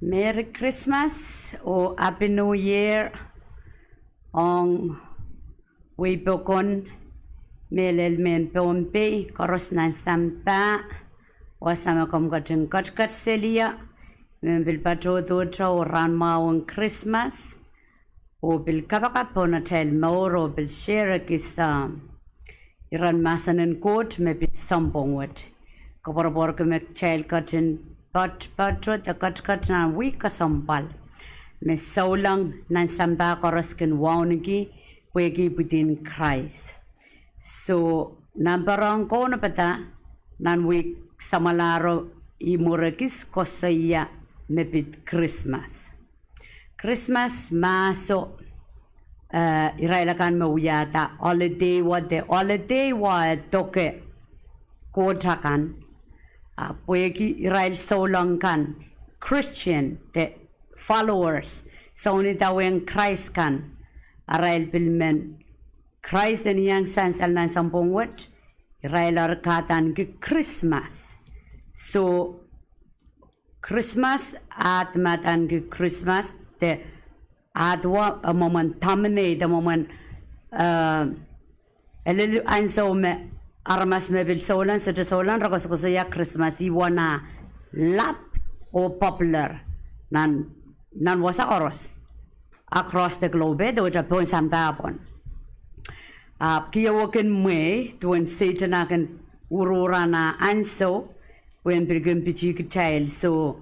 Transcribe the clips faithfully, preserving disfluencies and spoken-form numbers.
Merry Christmas oh Happy New Year ong wehi pokon mehlel mehn Pohnpei koaros nan sampah. Wasa me komw ketin ketiket seli ie, me pil patohdohte oh rahn mwahu en Krismas, oh pil kapakap pohn atail mour oh pil share ekis iren mahsen en Koht me pid sounpwong wet. Koapworopworki me kitail ketin poatopoat de ketiket nan wihk kesempwal me souleng nan sampah koaros kin wauneki pwehki ipwidin Krais. Soh, nan pwarohng kaunopada nan wihk samwalahro, I mwur ekis koasoia me pid Krismas. Krismas mahso, eh, irail akan me wiahda holiday wet, holiday wet e doke Koht akan, ah, pwehki irail souleng kan, Christian de followers, soun idawehn Krais kan, arail pil men Krais en iang sansal nan sounpwong wet, irail eri kahdaneki Krismas. Soh, Krismas, ahd me adaneki Krismas de ahd wa, eh, mwomwen dominate, mwomwen, eh, e lel ansou me aramas me pil souleng, sohte souleng, re koasokoasoia Krismas, ih wasa lap oh popular nan, nan wasa koaros across the globe, de wehwehte pohn sampah pwon. Ahpw keieu kin mwehi duwen Sehdan eh kin uruhr nan ah ansou pwehn pil kin pitih kitail. Soh,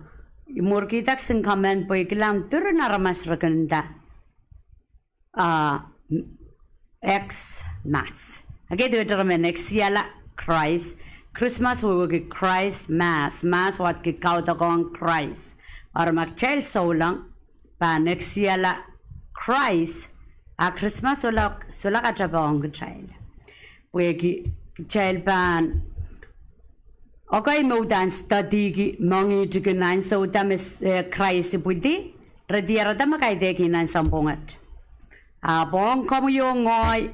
I mwurkihda kisin comment pwe I kilang diren aramas re kin nda, ah, Xmas. Okei, duwehte re men Xmas, Krais. Krismas wehwehki Krais, Mas, Mas wadki kaudokiong Krais. Eri ma kitail souleng pahn Xmas Krais, a Krismas solahr, solahr katapohng kitail. Pwehki kitail pahn ekei me uhdahn studyki, moangehdi kin ansou da me, eh, Krais ipwidi, re diarada me kaidehk nan sounpwong wet. Ahpw ong komwi oh ngehi,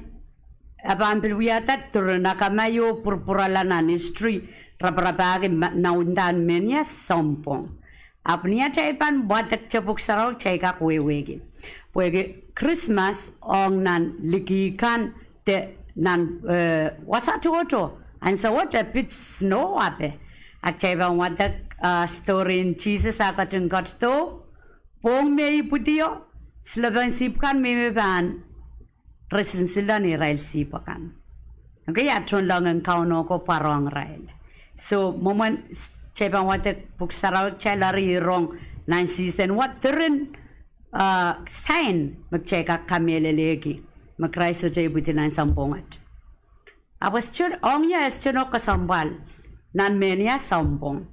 e pahn pil wiahda diren akamai oh pwurpwurala nan history, raparapahki ma, nan uhdahn mehnia sounpwong. Ahpw ni atail pahn wadekte pwuhk sarawi kitail kak wehwehki. Pwehki Krismas ong nan liki kan de nan, eh, wasa tohto, ansou wet e pid snow ape. A kitail pahn wadek, ah, story en Sises ah ketin ketido, pwohng me ipwidio, silepen sihpw kan me me pahn re sinsile ni irail sihpw akan. Okei, a tohnleng en Kauno ko pwarohng irail. Soh, mwomwen s-, kitail pahn wadek pwuhk sarawi kitail eri rong nan season wet diren, ah, sign me kitail kak kamehlelehki me Krais sohte ipwidi nan sounpwong wet. Ahpw e sohte, ong ie e sohte nohk kesempwal nan mehnia sounpwong.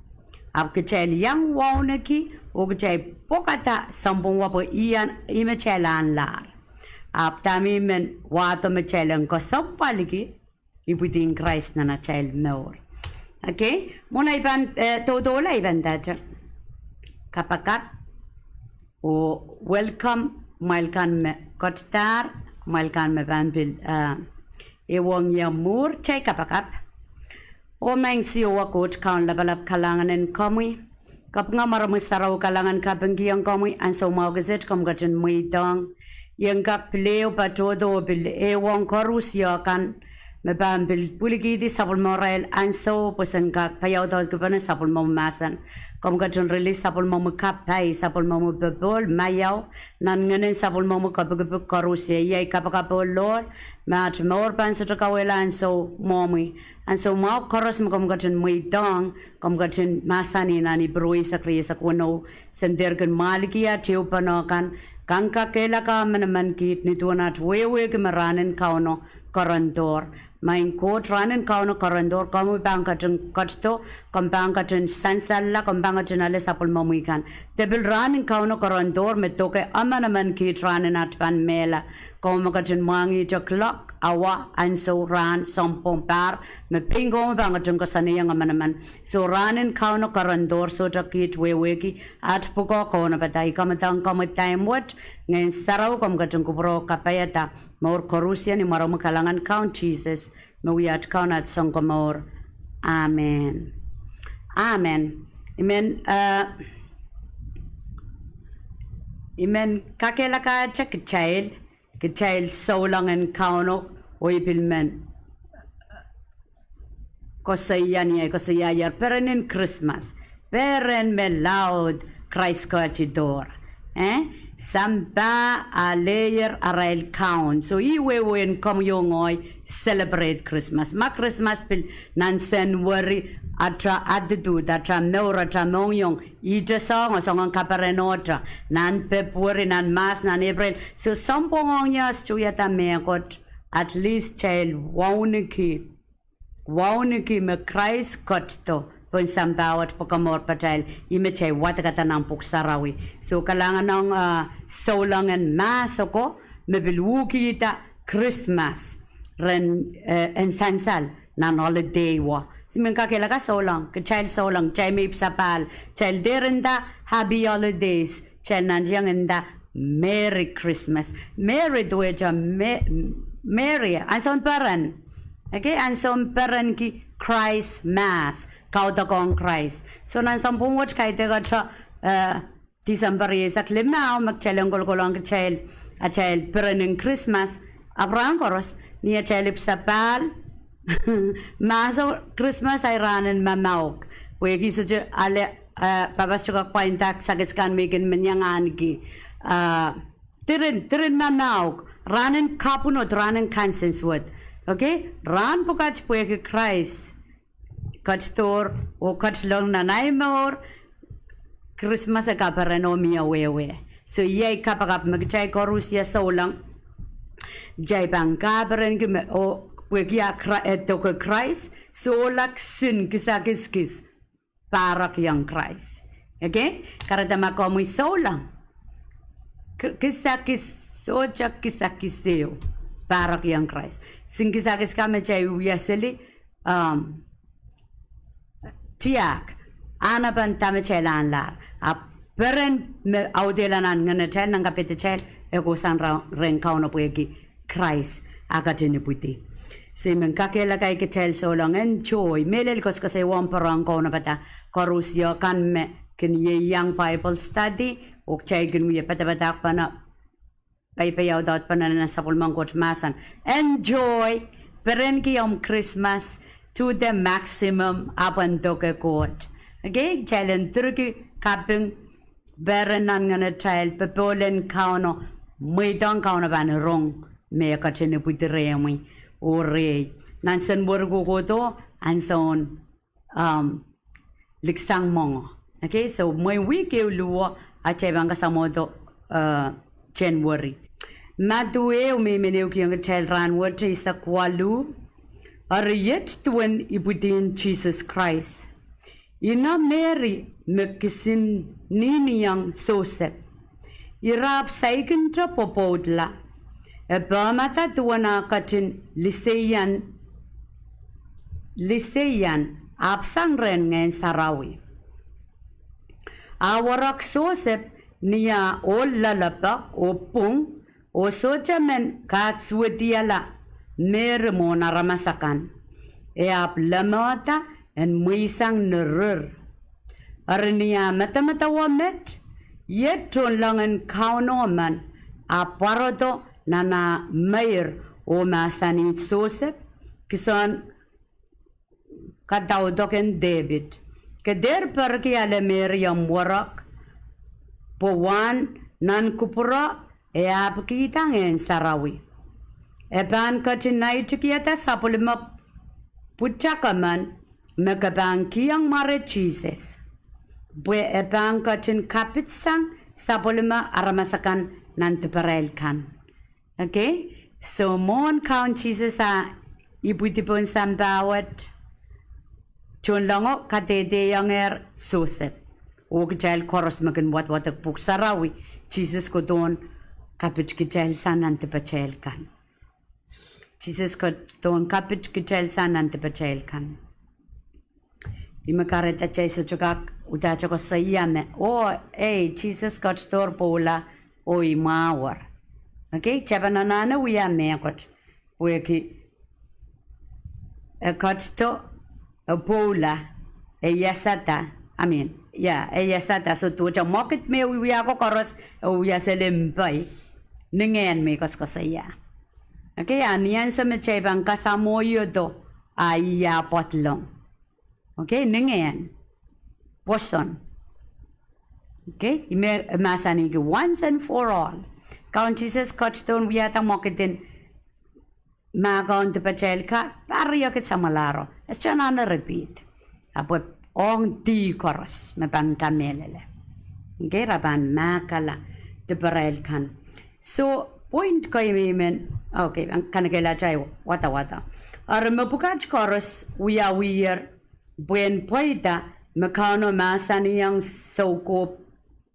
Ahpw kitail iang wauneki oh kitail pwokada sounpwong wet pwe ih me kitail ahnlahr. Ahpw dahme I men wahdo me kitail en kesempwalki, ipwidin Krais nan atail mour. Okei, mwohn ei pahn, eh, dohdohla I pahn ndahte kapakap oh welcome kumwail kan me ketidahr, kumwail kan me pahn pil, eh, ehuong ie mwuhr, kitail kapakap. Oh Maing Siohwa Koht Kaun lapalap, kalahngan en komwi. Kapinga mwaromwi sarawi, kalahngan kapingkihong komwi ansou mwahu kiset komw ketin mweidohng ien kak pil ehu patohdo pil ehuong koarusie kan me pahn pil pwilikihdi sapwellimomwi irail ansou pwe sen kak paiaudaudkipene sapwellimomwi mahsen. Komw ketin release sapwellimomwi kapai, sapwellimomwi popohl, maiau, nan ngehnen sapwellimomwi kepikipik koarusie. Iei kapakap oh loal me at mour pahn sohte kauwehla ansou mwohmwi. Ansou mwahu koaros me komw ketin mweidohng, komw ketin mahsanih nan Ipru eisek, rieisek weneu, sen dehr kin mwahlikier tehupene kan, kang kakehlaka emenemen kiht ni duwen at wehwehki me rahn en Kauno kerendohr. Maing Koht, rahn en Kauno kerendohr, komwi pahn ketin ketido, komw pahn ketin sansalla, komw pahn ketin ale sapwellimomwi kan. De pil rahn en Kauno kerendohr me doke emenemen kiht rahn en at pahn mehla. Komw me ketin mwahngih te clock, awa, ansou, rahn, sounpwong, pahr, me pein komwi pahn ketin koasoanehiong emenemen. Soh, rahn en Kauno kerendohr, sohte kiht wehwehki at pwukoa kaunopada. I kamadahng komwi time wet, Ngehn Sarawi komw ketin kupwure kapaiada mour koarusie ni mwaromwi kalahngan Kaun Sises, me wia at Kaun, at Sounkomour. Amen. Amen. I men, eh, I men kakehlakahte kitail, kitail souleng en Kauno, oh I pil men koasoia ni ahi koasoiaier perenen Krismas. Peren me laud Krais ketidohr. Eh? Sampah alehier arail kaun. So ih wehwehn komwi oh ngehi celebrate Krismas. Ma Krismas pil nan Senweri, ata attitude, ata mour, ata mohngiong ihte soangen, soangen kaperenohte. Nan Pepweri, nan Mahs, nan Epreil. So sounpwong ong ias tuiada mehkot, at least kitail wauneki wauneki me Krais ketido pohn sampah wet pwe komour patail, ih me kitail wadekada nan Pwuhk Sarawi. So kalahngan ong, ah, souleng en Mahs oko, me pil uhkihda Krismas, ren, eh, en sansal nan holiday wo. Se men kakehlaka souleng, kitail souleng, kitail me ipwsapahl, kitail dehr nda Happy Holidays, kitail nantihong nda Merry Christmas. Merry duwehte Me-, Mary, ansoun peren. Okay, ansoun perenki Christmas, kaudok ong Krais. So nan sounpwong wet kaidehkte, eh, Tisempe rieisek limau me kitail en kolokolohng kitail, atail perenen Krismas, ahpw rahn koaros, ni atail ipwsapahl, Mahso Krismas ahi rahnen mamauk. Pwehki sohte ale, eh, pahpa sohte kak pwainda kisakis kan me I kin men ianganki. Ah, diren, diren mamauk, rahnen kapwunod, rahnen kansensuwed. Okay? Rahn pwukat pwehki Krais ketidohr oh ketilong nan ahi mour, Krismas e kaperen oh mie wehwe. So iei kapakap me kitail koarusie souleng. Kitail pahn kaperenki me, oh, pwehki a Kra-, e doke Krais, sohla kisin kisakis kis, pahrekiong Krais. Okay? Kahrehda ma komwi souleng, ki-, kisakis, sohte kisakis ehu, pahrekiong Krais. Kisin kisakis kan me kitail wia seli, um, tiahk, ahnepen dahme kitail ahnlahr. Ahpw peren me audehla nan ngenetail, nan kapehdatail, e kohsang ra-, rehn Kauno pwehki Krais a ketin ipwidi. So I men kakehlaka kitail souleng enjoy. Mehlel koasoakoasoi wehwehn pwurehng kaunopada koarusie kan me kin ieiang Bible study, oh kitail kin wie padapadahkpene, paipai audaudpene nan sapwellimen Koht mahsen. Enjoy, perenki omw Krismas to the maximum, ahpw en doke Koht. Okay, kitail en direki kaping, peren nan ngenetail, popohl en Kauno, mweidohng Kauno pahn rong me e ketin ipwidi rehmwi oh rehi. Nan Senweri kohkohdo, ansoun, um, liksang mwenge. Okay, so mwein wihk ehu luhwo, atail pahn kasamwodo, eh, Senweri. Madiu ehu me I men ehukihong kitail rahnwet eisek waluh, eri iet duwen ipwidin Sises Krais. Ih Meri me kisin nihniong Sosep. Ira ahpw saikinte pwopwoudla. E pehmada duwen ah ketin liseian, liseian ahpw sang rehn Ngehn Sarawi. A werek Sosep ni ah ohl lelepek oh pwung, oh sohte men kahsuwedihala Meri mwohn aramas akan. E ahpw lemehda en mweisang ni rir. Eri ni ah medemedewe met, iet tohnlengen Kauno men ahpw pwarodo nan ah meir oh mahsanih Sosep, kison kadaudok en Depit, ke dehr perki ale Meri omw werek, pwe wahn nan kupwure e ahpwkihda Ngehn Sarawi. E pahn ketin naitikiada sapwellime pwutak emen me ke pahn kihong mware Sises, pwe e pahn ketin kapidsang sapwellime aramas akan nan diparail kan. Okay? So mwohn Kaun Sises ah ipwidi pohn sampah wet, tohnlengo kadehdeiongehr Sosep. Oh kitail koaros me kin wadwadek Pwuhk Sarawi, Sises kohdohn kapit kitail sang nan dipatail kan. Sises kohdohn kapit kitail sang nan dipatail kan. I men kahrehda kitail sohte kak uhdahte koasoia me, oh, ei, Sises ketidohr pwoula oh imwahwei. Okay, kitail pahn anahne wia mehkot, pwehki e ketido, e pwoula, e iasada, I mean, Ia, e iasada, soh, duwehte mwekid me wiewia ko koaros, e wia seli mpe. Ni ngehn me koasoakoasoia. Okay, a ni ansou me kitail pahn kasamwoiodo, a ia pwadlong. Okay, ni ngehn. Pwoson. Okay, ih me mahsanihki once and for all. Kaun Sises ketidohn wiahda mwekid en mahkohng dipatail ka, pariokid samwalahro. E sohte anahne repeat. Ahpw ong dih koaros me pahn kamehlele. Okay, re pahn mahkala diparail kan. Soh, point kei me I men, okay, kanekehla atail wadawad. Eri mepwukat koaros wiawiher pwehn pweida me Kauno mahsanihong soukohp-,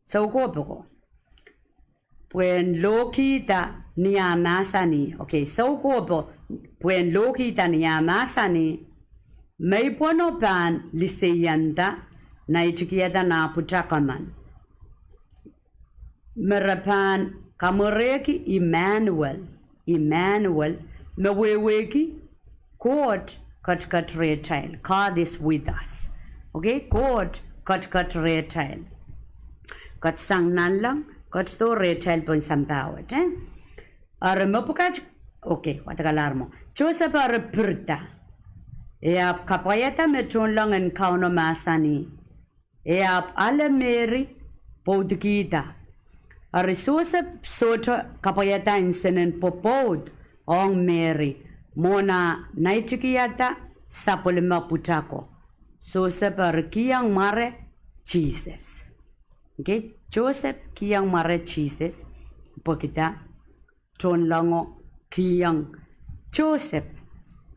soukohp oko. Pwehn lohkihda ni ah mahsanih, okay, soukohpo, pwehn lohkihda ni ah mahsanih, meipweno pahn liseianda, naitikiada nah pwutak emen. Me re pahn kamwerehki Immanuel, Immanuel, me wehwehki Koht ketiket rehtail, God is with us. Okay, Koht ketiket rehtail. Ketidohng nanleng, ketido rehtail pohn sampah wet, eh? Eri mepwukat, okay, wadekalahr mwo. Joseph eri pirida. E ahpw kapwaiada me tohnleng en Kauno mahsanih. E ahpw ale Mery pwoudikihda. Eri Joseph sohte kapwaiada nsenen pwopwoud ong Mery, mwohn ah naitikihada sapwellime pwutako. Joseph eri kihong mware Sises. Okay, Joseph kihong mware Sises, pwehki tohnlengo kihong Joseph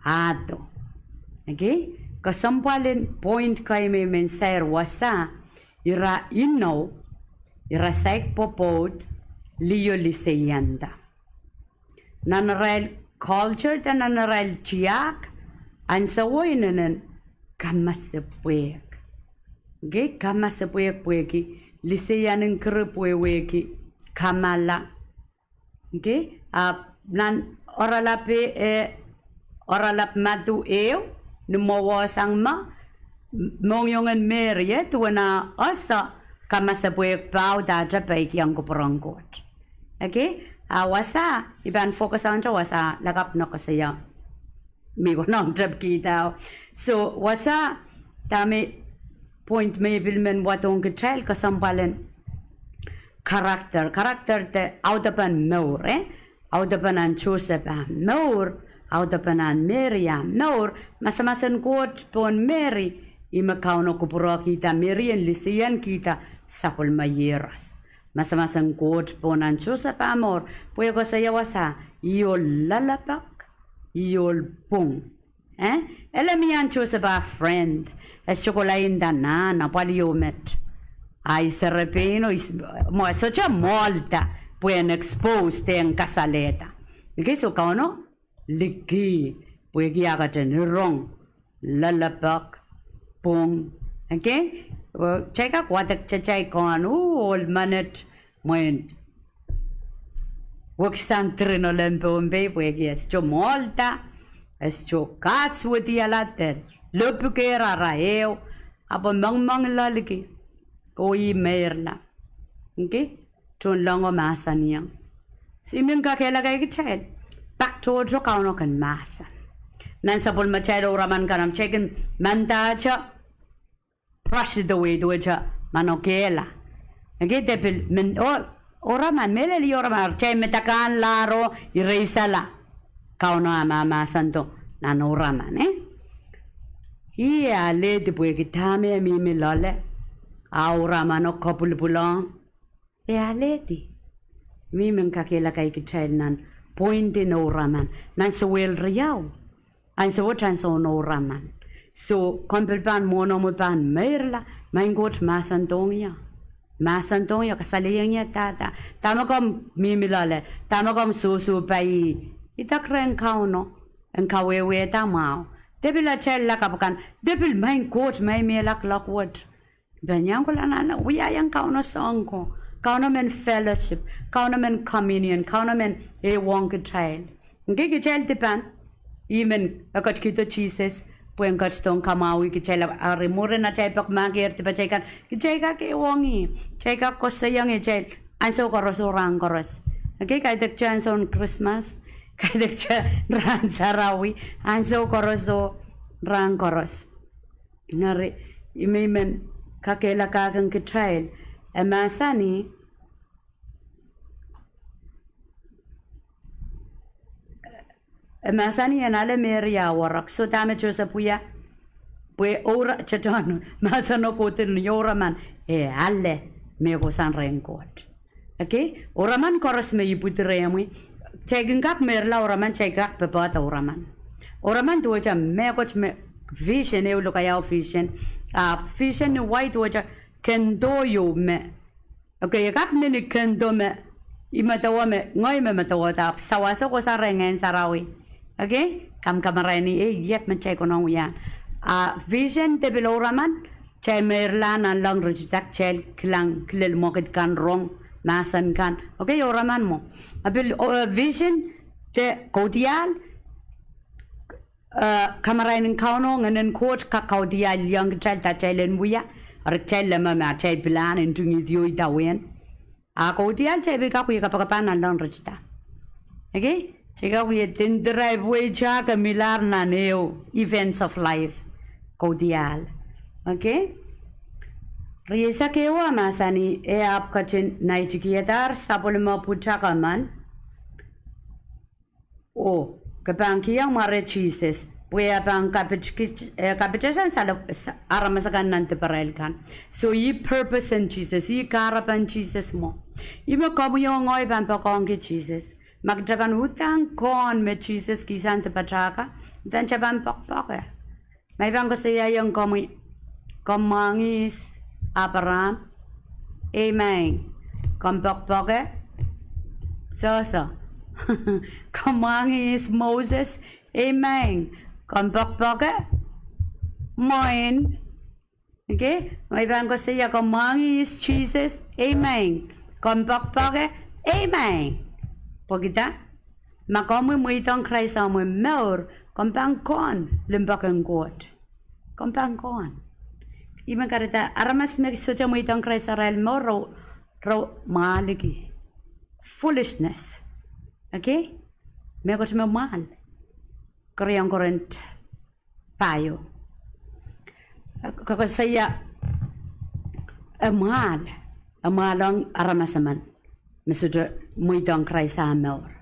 ahdo. Okay, kesempwal en point kei me I men sair wasa, ira inou, ira saik pwopwoud, liho liseianda. Nan arail culture de nan arail tiahk, ansouo inenen kamasepwehk. Okay, kamasepwehk pwehki liseian en kiripw wehwehki kamala. Okay, ahpw nan oaralap, eh, oaralap Madiu ehu, ni mwowe sang me, mohngiong en Mery, eh, duwen ah ese kamasepwehk pahudahte peikiong kupwuren Koht. Okay, a wasa, I pahn focus ong te wasa, lakapw ne koasoia me I wenehng tepkihda. Soh, wasa, dahme point me I pil men wadohng kitail kesempwal en character, character de audepen mour, eh? Audepen ahn Joseph ah mour, audepen ahn Mery ah mour, masamas en Koht pohn Mery, ih me Kauno kupwurokihda Mery en liseienkihda sapwellime iehros. Masamas en Koht pohn ahn Joseph ah mour, pwe koasoia wasa, ih ohl loalopwoat, ih ohl pwung. Eh? Ele mie ahn Joseph ah friend, e sohte kohla inda nahn, apwal ieu met. A I serepeino, mwo sohte mwoalda, pwe en expose de en kasalehda. Okay, soh Kauno likih, pwehki ah ketin rong loalopwoat, pwung. Okay? Kitail kak wadek kitail kan, uh, ohl menet, mwein wekisang tiri nolen Pohnpei, pwehki e sohte mwoalda, e sohte kahs wediala de, lopiker ara ehu, ahpw mengmengloaliki, oh ih meirla. Okay? Tohnlengo mahsanihong. Soh I men kakehlaka kitail, pak tohto Kauno kin mahsen. Nan sapwellimatail ouraman kan, ahpw kitail kin mandahte brush it away, duwehte manokehla. Okay, de pil men, oh, ouraman, mehlel ih ouraman, kitail medekanlahro, ireisala. Kauno ah mahmahsendo nan ouraman, eh? Ih e alehdi pwehki dahme e mihmi loale, ah ouramano kapwilipwilong. E alehdi. I men kakehlaka kitail nan point en ouraman, nan sewel riau. Ansou wet ansoun ouraman. Soh, komw pil pahn mwohnomwi pahn meirla, maing Koht mahsendohng ie. Mahsendohng ie, kasalehiong ie dahda. Dahme komw mihmi loale, dahme komw sohsohpai, idek rehn Kauno en kawehwehda mwahu. De pil atail lakapw kan, de pil maing Koht, maing mehla kuloak wet. Pahn iang kohla nan wiahiong Kauno soahng ko, Kauno men fellowship, Kauno men communion, Kauno men ehuong kitail. Okay, kitail dipan, I men, e ketikihdo Sises, Pwehn ketidohng kamwahwih kitail, eri mwurin atail peki mahkehr dipatail kan, kitail kak ehuong ih, kitail kak koasoiong ih, kitail, ansou koaros oh rahn koaros. Okay, kaidehkte ansoun Krismas, kaidehkte rahn sarawi, ansou koaros oh rahn koaros. Eri, ih me I men kakehlakahkin kitail, e mahsanih, e mahsanih en ale Mery ah warek. Soh, dahme Joseph wia? Pwe oura, tetan, mahseno kohdo ni ouraman, e ale mehkohsang rehn Koht. Okay? Ouraman koaros me ipwidi rehmwi, kitail kin kak meirla ouraman, kitail kak popohd ouraman. Ouraman duwehte mehkot me vision, ehu lokaiah vision. Ah, vision ni wai duwehte kendo ieu me Okay, e kak mih ni kendo me I medewe me, ngehi me medewe, ahpw sawaso kohsang rehn Ngehn Sarawi. Okay? Kamkamaraini, eh, iet me kitail konehng wia. Ah, vision de pil ouraman, kitail meirla nanleng ritida, kitail kilang kilel mwekid kan rong mahsen kan. Okay, ouraman mwo. Ah, pil, oh, eh, vision de kaudiahl, eh, kamarain en Kauno, Ngehn en Koht kak kaudiahliong kitail dahme kitail en wia, eri kitail leme me atail pilahn en ntingihdi oh idawehn. Ah, kaudiahl kitail pil kak wia kapakap nanleng ritida. Okay? Kitail kak wia dindirail pweida ke milahr nan ehu events of life. Kaudiahl. Okay? Rieisek ehu mahsanih, e ahpw ketin naitikihadahr sapwellime pwutak emen, oh, ke pahn kihong mware Sises, pwe e pahn kapit kit-, eh, kapitehsang sale-, sa-, aramas akan nan diparail kan. Soh, ih purpose en Sises, ih kahrepen Sises mwo. Ih me komwi oh ngehi pahn poakohngki Sises. Ma kitail pahn uhdahn kohn me Sises kihsang dipatail kan, uhdahn kitail pahn poakpoake. Ma I pahn koasoiaiong komwi, komw mwahngih ihs Apraam? Amen. Komw poakpoake? Sohso. Komw mwahngih ihs Moses? Amen. Komw poakpoake? Mwein. Okay? Ma I pahn koasoia komw mwahngih ihs Sises? Amen. Komw poakpoake? Amen. Pwehki dah? Ma komwi mweidohng Krais omwi mour, komw pahn kohn limpoak en Koht. Komw pahn kohn. Ih me kahrehda aramas me sohte mweidohng Krais arail mour, re, re mwahliki. Foolishness. Okay? Mehkot me mwahl. Keriau en Korint pahieu. Koasoia, e mwahl, e mwahl ong aramas emen me sohte mweidohng Krais ah mour.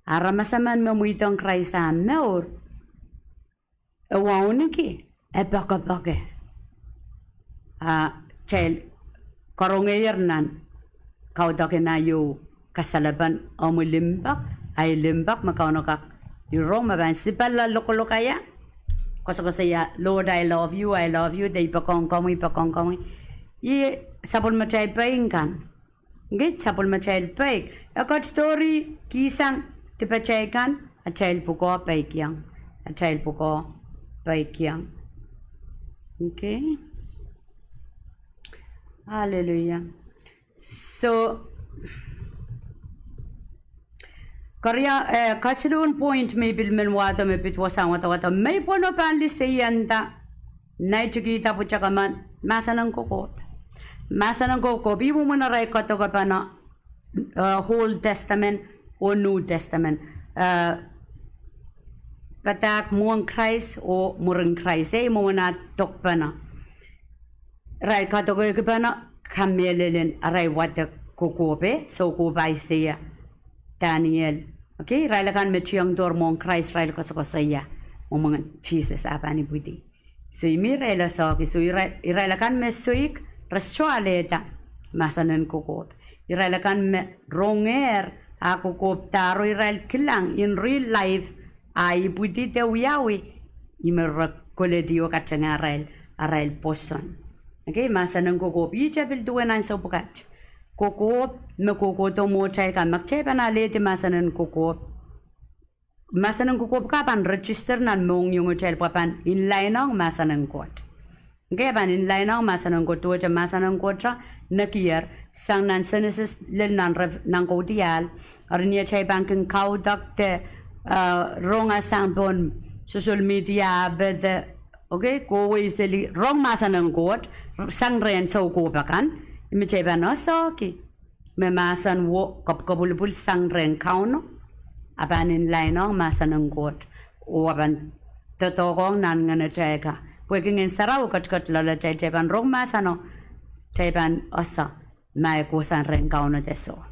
Aramas emen me mweidohng Krais ah mour, e wauneki, e poakepoake. Ah, kitail karongehr nan kaudok en ah ieu kasalepen omwi limpoak, ahi limpoak me Kauno kak irong me pahn sipala lokolok aia. Koasokoasoia, Lord, I love you, I love you, de I poakohng komwi, I poakohng komwi. Ih sapwellimatail pein kan. Okay, sapwellimatail peik. E ketidohr kihsang dipatail kan, atail pwukoa peikiong. Atail pwukoa peikiong. Okay. Hallelujah. Soh, keriau, eh, kesiluhn point me I pil men wahdo me pid wasahn wadawado, me I pwehn oh pahn lisehiengda, naitikihda pwutak emen, mahsen en kokohp. Mahsen en kokohp, ih mwomwen arail kadokepene, eh, Old Testament oh New Testament. Eh, padahk mwohn Krais oh mwurin Krais, eh, ih mwomwen ah dokpene. Irail kadokekipene kamehlelen arail wadek kokohp, eh, soukohp Aiseia, Daniel. Okay, irail akan me tiongdohr mwohn Krais, irail koasokoasoia mwomwen Sises ah pahn ipwidi. Soh, ih me irail asohki, soh, irail, irail akan me soik, re sohte alehda mahsen en kokohp. Irail akan me rongehr ah kokohp dahro, irail kilang in real life, ah ipwidi de wiawi, ih me re koledi oh katengehng arail, arail pwoson. Okay, mahsen en kokohp, ihte pil duwen ansou pwukat. Kokohp me kohkohdo mwohtail kan, ma kitail pahn alehdi mahsen en kokohp, mahsen en kokohp ka pahn register nan mohngiongitail pwe pahn inline ong mahsen en Koht. Okay, pahn inline ong mahsen en Koht, duwehte mahsen en Koht nekier, sang nan Senesis lel nan Rev-, nan Kaudiahl, eri ni atail pahn kin kaudok de, eh, rongasang pohn Social media pid, okay, kohwei seli rong mahsen en Koht, sang rehn soukohp akan, ih me kitail pahn esehki. Me mahsen wo kapwukapwulpwul sang rehn Kauno, a pahn in line ong mahsen en Koht, oh a pahn doadoahk ong nan ngenetail kan. Pwehki Ngehn Sarawi ketiket loalatail, kitail pahn rong mahseno, kitail pahn ese ma e kohsang rehn Kauno de soh.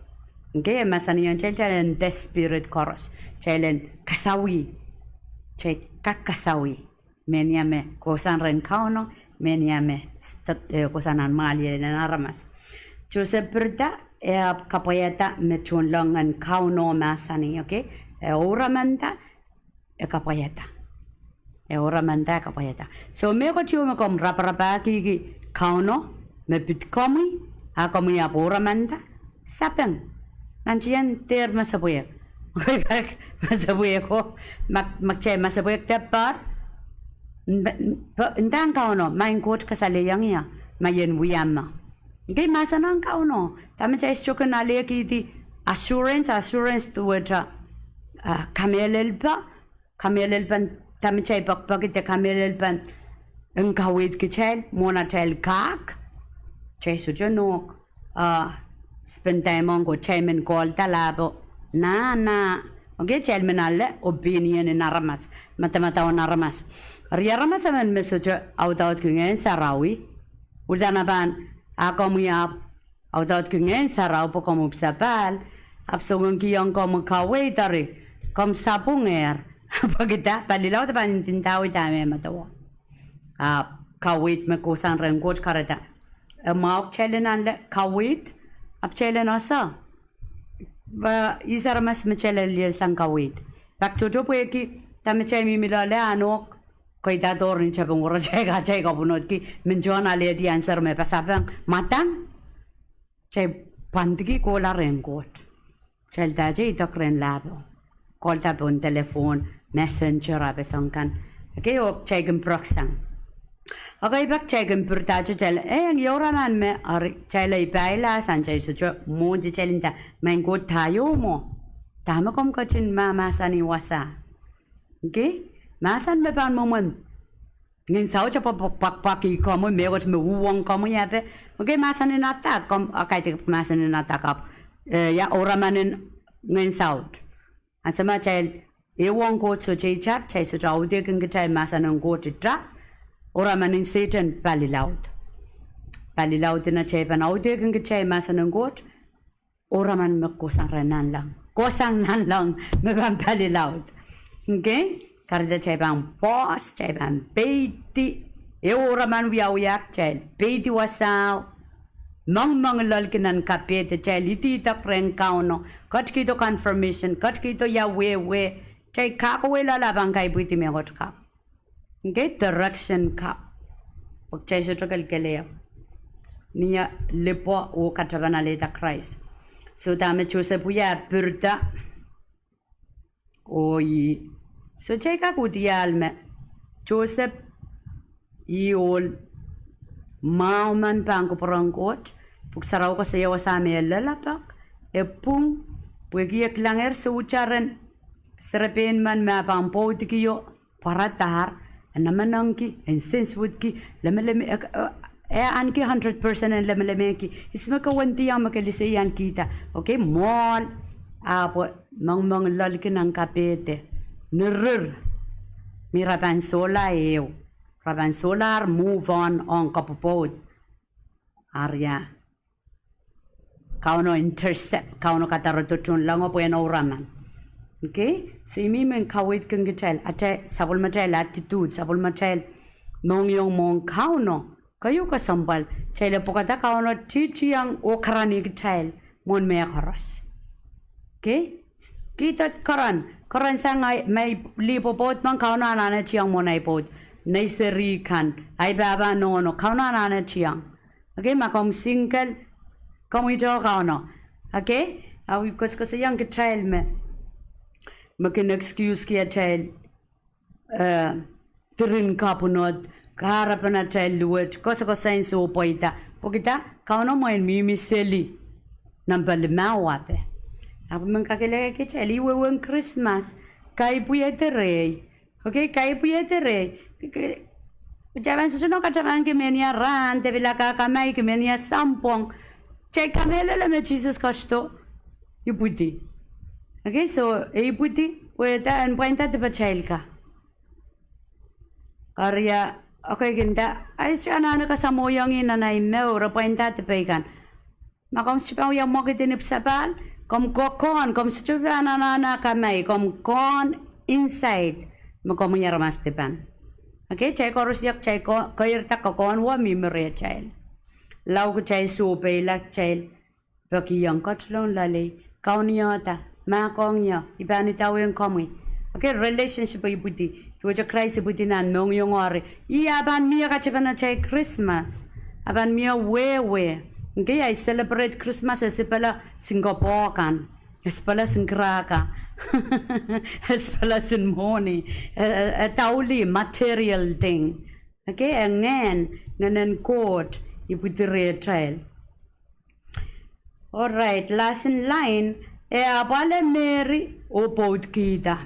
Okay, mahsanihong kitail, kitail en de spirit koaros. Kitail en kasawih. Kitail kak kasawih. Mehnia me kohsang rehn Kauno, mehnia me, eh, kohsang nan mwahliel en aramas. Joseph pirida, e ahpw kapwaiada me tohnleng en Kauno mahsanih, okay? E ouramanda, e kapwaiada. E ouramanda, e kapwaiada. So mehkot ieu me komw raparapahkihki Kauno, me pid komwi, a komwi ahpw ouramanda, sapeng. Nantihong dehr masepwehk. Kei pak masepwehk ko, ma, ma kitail masepwehk de par, n-, n-, pe-, ndahng Kauno, maing Koht, kasalehiong ie, ma I en wia me. Kei mahsen en Kauno, dahme kitail sohte kin alehkihdi assurance, assurance duwehte, ah, kamehlelpe, kamehlelpen dahme kitail pekipeki de kamehlelpen en kaweid kitail, mwohn atail kak, kitail sohte nohk, ah, spend time ong Koht, kitail men kolda lap o, nah, nah. Okay, kitail men ale opinion en aramas, madamadau en aramas. Eri aramas emen me sohte audaudki Ngehn Sarawi, uhdahn a pahn, a komwi ahpw audaudki Ngehn Sarawi pwe komw ipwsapahl, ahpw soangen kihong komwi kaweid eri, komw sapwungehr. Pwekida, pali laud a pahn ndindawei dahme medewe. Ahpw kaweid me kohsang rehn Koht kahrehda. E mwahu kitail en ale kaweid, ahpw kitail en ese. Pwe ihs aramas me kitail lel sang kaweid. Pak tohto pwehki, dahme kitail mihmi loale a nohk, keidadohr ni tepin woro kitail kak kitail kapwunodki, men tohn alehdi answer me pasapeng, madang. Kitail pwandiki kohla rehn Koht. Kitail dahte idek rehn lahpo. Kolda pohn telephone, messenger, a peseng kan. Okay, oh kitail kin pirek sang. Okay, pak kitail kin pirdahte kitail, eh, eng, ia ouraman me, eri kitail ei paila sang, kitail sohte mwohn kitail nda, maing Koht, dah ieu mwo. Dahme komw ketin mahmahsanih wasa. Okay? Mahsen me pahn mwomwen Ngehn Saut e pwak, pwak, pwakpwakih komwi, mehkot me uhwong komwi, ia pwe. Okay, mahsen en attack, komw, a kaidehk mahsen en attack ahpw, eh, ia ouraman en Ngehn Saut. Ansou ma kitail ehuong Koht sohte itar, kitail sohte audehkin kitail mahsen en Koht itar, ouraman en Sehdan pali laud. Pali laud, eri kitail pahn audehkin kitail mahsen en Koht, ouraman me kohsang rehn nanleng. Kohsang nanleng me pahn pali laud. Okay? Kahrehda kitail pahn pause, kitail pahn peidi. Ehu ouraman wiawia kitail. Peidi wasao. Mengmengloalki nan kapehd atail, ididek rehn Kauno. Ketikihdo confirmation, ketikihdo ia wehwe. Kitail kak wehwehla, a pahn kaipwidi mehkot kapw. Okay, direction kapw. Pwe kitail sohte kelekelehpw. Mie lipwo oh katapan alehda Krais. So dahme Joseph wia, pirda. Oh ih. So kitail kak uhd iang me Joseph, ih ohl mwahu men pahn kupwuren Koht. Pwuhk Sarawi koasoia wasa me e lella pak, e pwung, pwehki e kilangehr sohte ren serepein men me e pahn pwoudikio, pwaradahr, e nemenengki, e nsensuwedki, lemeleme, e, e, e ahneki hundred percent en lemelemehki, ihs me ke wendiong me ke liseiankihda, okay, mwohl, ahpw mengmengloalki nan kapehde, nirir, me re pahn sohla ehu, re pahn sohlahr move on ong kapwopwoud. Eri ia, Kauno intercept, Kauno kadarodo tohnlengo pwehn ouraman. Okay? So I mihmi en kaweidkin kitail, atail, sapwellimatail attitude, sapwellimatail mohngiong mwohn Kauno, keieu kesempwal, kitail en pwukada Kauno titiong oh karanih kitail mwohn mehkoaros. Okay? Kihda keren, keren sang ei, ma ei lih pwopwoud men Kauno anahne tiong mwohn ei pwoud, nei seri kan, ei pahpa nohno, Kauno anahne tiong. Okay, ma komw single, komw ito Kauno. Okay? A wia koasokoasoiong kitail me, me kin excuseki atail, eh, diren kapwunod, kahrepen atail luwet, koasokoasoiong soh pweida. Pwehki dah, Kauno mwein mihmi seli. Nempe limau ape. Ahpw men kakehlaka kitail, ih wehwehn Krismas, kaipwihedi rehi, Okay, kaipwihedi rehi. Ke, ke, kitail pahn sohte nohn katamanki me ni ah rahn, de pil ah kak amwailki me ni ah sounpwong. Kitail kamehlele me Sises ketido ipwidi. Okay, so e ipwidi, pwehda en pwainda dipatail ka. Eri, okay, kin nda, I sohte anahne kasamwohiong ih nan ei mour, e pwainda dipei kan. Ma komw sohte pahn wia mwekid en ipwsapahl, komw kokohn, komw sohte pahn anahne kamai, komw kohn inside, me komwi aramas dipan. Okay, kitail koaros iak, kitail ko-, keirda kokohn wet mihmi rehtail. Lao kitail sohpeila, kitail pekihong Koht loanloale, kaunihda, mahkohng ie, I pahn idawehn komwi. Okay, relationship e ipwidi. Duwehte Krais ipwidi nan mohngiong eri, ih ah pahn mie katepen atail Krismas. Ah pahn mie wehwe. Okay, I celebrate Krismas esipela sin koapwoakan, esipela sin kraka, esipela sin mwohni, e, e, e daulih material thing. Okay, e ngehn, ngehnen Koht ipwidi rehtail. Alright, lesson line, e apwal Meri oh pwoudkihda.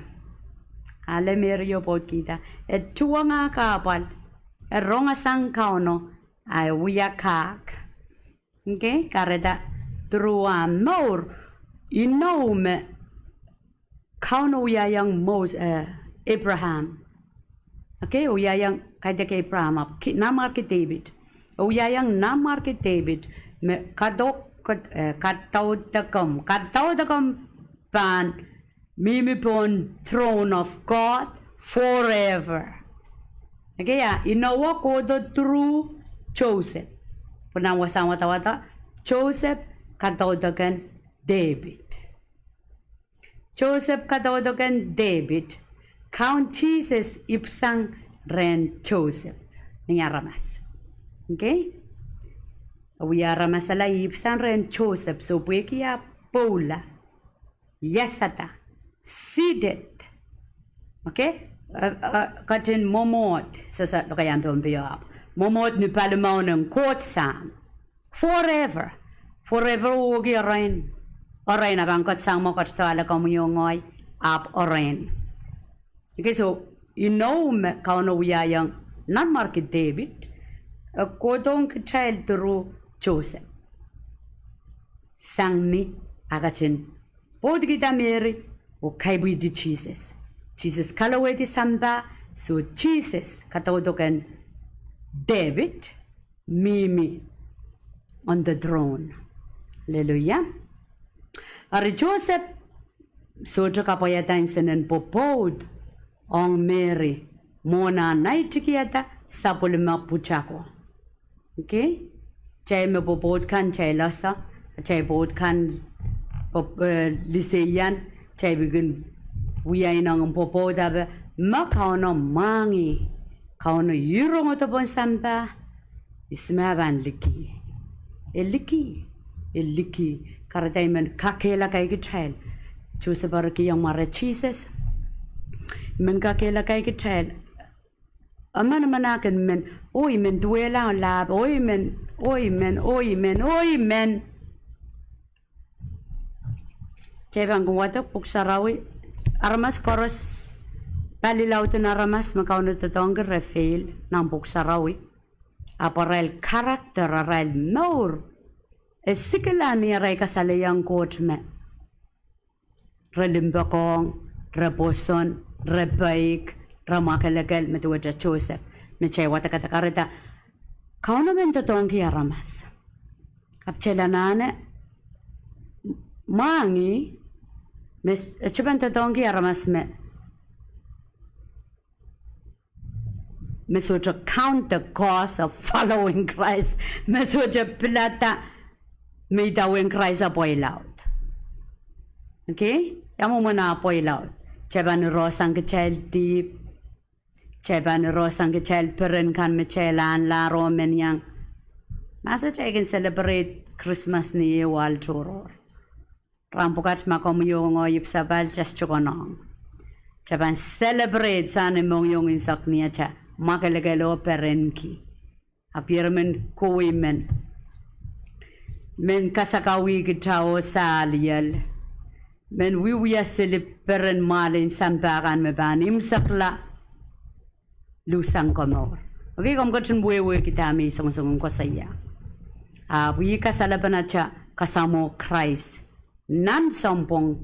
Ale Meri oh pwoudkihda. E tuhwong ah kahpwal. E rongasang Kauno, a e wia kak. Okay, kahrehda through ah mour, inou me Kauno wiahiong Mos-, eh, Abraham. Okay, wiahiong, kaidehk Abraham ahpw ki-, nanmwarki Depit. Wiahiong nanmwarki Depit me kadok-, kad-, eh, kadaudokomw, kadaudokomw pahn mihmi pohn throne of God forever. Okay, a inowo kohdo through Joseph. Pwe nan wasahn wadawad, Joseph kadaudoken Depit. Joseph kadaudoken Depit, Kaun Sises ipwsang rehn Joseph. Ni aramas. Okay? Wia aramas ala ipwsang rehn Joseph, soh pwehki ah pwoula, iasada, seated. Okay? Eh, eh, ketin mwomwohd, sehse lokaiahn Pohnpei ahpw mwomwohd ni palimaun en Koht Sahm. Forever. Forever wehwehki erein. Erein, a pahn ketsang mwo ketido ale komwi oh ngehi, ahpw erein. Okay, so, inou me Kauno wiahiong nanmwarki Depit, e kohdohng kitail through Joseph. Sang ni ah ketin pwoudkihda Meri oh kaipwihdi Sises. Sises kalowehdi sampah, soh Sises kadaudoken Depit, mihmi on the throne. Hallelujah. Eri Joseph sohte kapwaiada nsenen pwopwoud ong Meri mwohn ah naitikihada sapwellime pwutako. Okay? Kitail me pwopwoud kan kitail ese, kitail pwoud kan, pwop-, eh, liseian, kitail pil kin wia inengen pwopwoud ape, ma Kauno mwahngih, Kauno irongodo pohn sampah, ihs me e pahn liki. E liki, e liki, kahrehda I men kakehlaka kitail. Joseph eri kihong mware Sises. I men kakehlaka kitail. Emen, emen ah kin men, oh I men duwehla oh lahpo, oh I men, oh I men, oh I men, oh I men. Kitail pahn kin wadek Pwuhk Sarawi, aramas koaros, palilaud en aramas me Kauno doadoahngki re fail nan Pwuhk Sarawi. Ahpw arail character, arail mour, e sikila ni arail kasalehiong Koht me re limpoakohng, re pwoson, re peik, re mwakelekel, me duwehte Joseph, me kitail wadekada kahrehda Kauno men doadoahngki aramas. Ahpw kitail anahne mwahngih, me s-, e sohte pahn doadoahngki aramas me me sohte count the cost of following Christ, me sohte pilada me idawehn Krais ah pweilaud. Okay? Ia mwomwen ah pweilaud? Kitail pahn irohsang kitail dihp. Kitail pahn irohsang kitail peren kan me kitail ahnlahr oh men iang. Mahs, kitail kin celebrate Krismas ni ehu ahl tohrohr. Rahn pwukat ma komwi oh ngehi ipwsapahl, kitail sohte konehng. Kitail pahn celebrate sang ni mohngiong, unsek ni atail mwakelekel oh perenki. Ahpw ier men kohwei men, men kasakawihkitail oh saliel, men wiewia sili peren mwahl en sampah kan me pahn imwisekla. luhsang komour. Okay, komw ketin wehwehki dahme I songosong en koasoia. Ahpw ih kasalepen atail kasamwo Krais nan sounpwong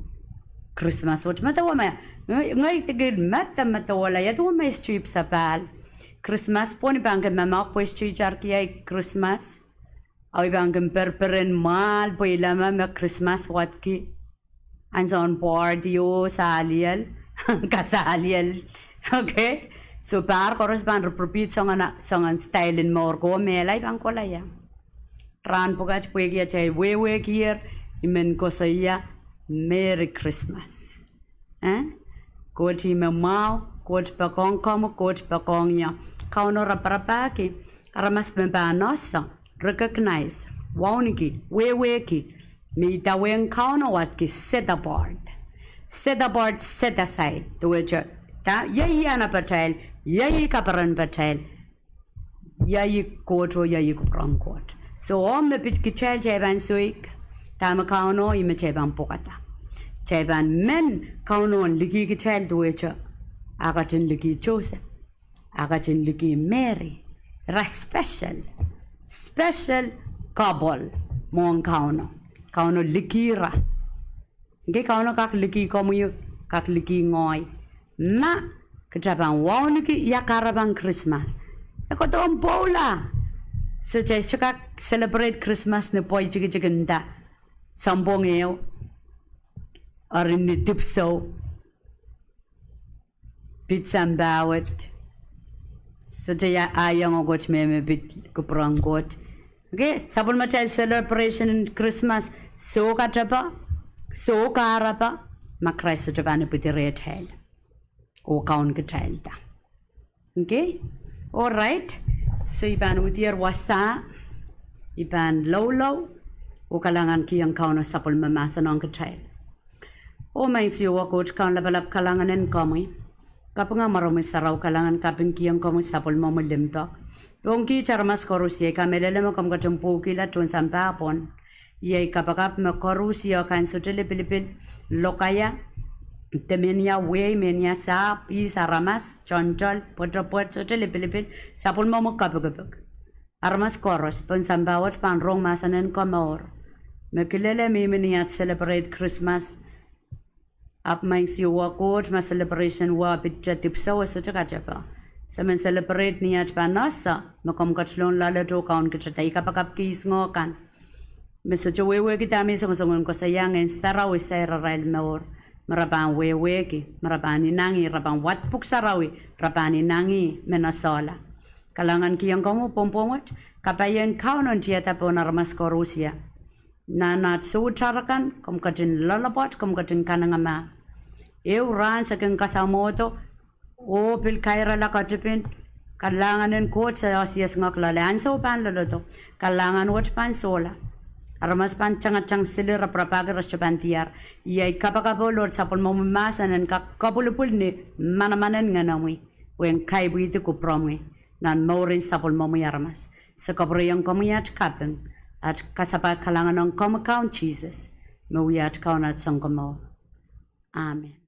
Krismas wet. Medewe me, ngehi, ngehi dikil mede, medewehla ia duwen me I sohte ipwsapahl. Krismas pwon I pahn kin mamahk pwe I sohte itarki ei Krismas. Oh I pahn kin perperen mwahl pwe I leme me Krismas wadki. Ansoun party oh saliel, kasaliel. Okay? So pahr koaros pahn ripiripit soangen, soangen style en mour ko me I pahn kohla ia. Rahn pwukat pwehki atail wehwehkier, I men koasoia Merry Christmas. Eh? Koht ih me mwahu, Koht poakohng komwi, Koht poakohng ie. Kauno raparapahki aramas me pahn ese, recognize, wauneki, wehwehki me idawehn Kauno wadki set apart. Set apart, set aside. Duwehte, da, iei ih anahn patail, iei ih kaperen patail. Iei ih Koht oh iei ih kupwuren Koht. So, oh me pid kitail, kitail pahn soik dahme Kauno ih me kitail pahn pwukada. Kitail pahn men Kauno en liki kitail duwehte ah ketin liki Joseph, ah ketin liki Mary. Ira special, special couple mwohn Kauno. Kauno liki ira. Ngehi Kauno kak liki komwi, kak liki ngehi. Ma kitail pahn wauneki ia kahrepen Krismas, e kohdohn pwoula. Se kitail sohte kak celebrate Krismas ni pwoitikitik nda sounpwong ehu, eri ni dipwisou, pid sampah wet. Sohte ia, ah iang Koht me, me pid kupwuren Koht. Okay, sapwellimatail celebration en Krismas soh katepe, soh kahrepe, ma Krais sohte pahn ipwidi rehtail oh kaun kitailda. Okay? Alright. So I pahn uhdier wasa, I pahn loulou, oh kalahngan kihong Kauno sapwellime mahsen ong kitail. Oh Maing Siohwa Koht Kaun Lapalap, kalahngan en komwi. Kaping ahmw mwaromwi sarawi, kalahngan kapingkihong komwi sapwellimomwi limpoak. Pwehki kiht aramas koaros, iei I kamehlele me komw ketin pwukihla tohn sampah pwon. Iei I kapakap me koaros, ih kan sohte lipilipil, lokaia, de mehnia wehi, mehnia sahpw, ihs aramas, toantoal, pwetepwet, sohte lipilipil, sapwellimomwi kapikipik. Aramas koaros pohn sampah wet pahn rong mahsen en komour, me kilele mihmi ni at celebrate Krismas. Ahpw Maing Siohwa Koht, ma celebration wet pid dipwisou e sohte katepe, se men celebrate ni at pahn ese me komw ketilong loaletail oh kaun kitailda. I kapakapki ihs ngoh kan me sohte wehwehki dahme I songosong en koasoia, Ngehn Sarawi sair arail mour, me re pahn wehwehki, me re pahn inangih, re pahn wad pwuhk sarawi, re pahn inangih me nosehla. Kalahngan kihong komwi pwohng pwong wet, kapaien Kauno en tiada pohn aramas koaros. Nan at sohte aramas kan, komw ketin loalopwoat, komw ketin kanengamah. Ehu rahn se kin kasamwodo oh pil kairala ketipin, kalahngan en Koht se osies ngak loale, ansou pahn lolodo, kalahngan wet pahn sohla. Aramas pahn tangatang sili, raparapahki, re sohte pahn diar. Iei I kapakap oh loal sapwellimomwi mahsen en kak kapwilipwil ni manaman en ngenemwi, pwehn kaipwihdi kupwuromwi nan mouren sapwellimomwi aramas. Se kapwurehiong komwi at kaping, at kasapahl, kalahngan ong komwi Kaun Sises, me wia at Kaun, at Sounkomour. Amen.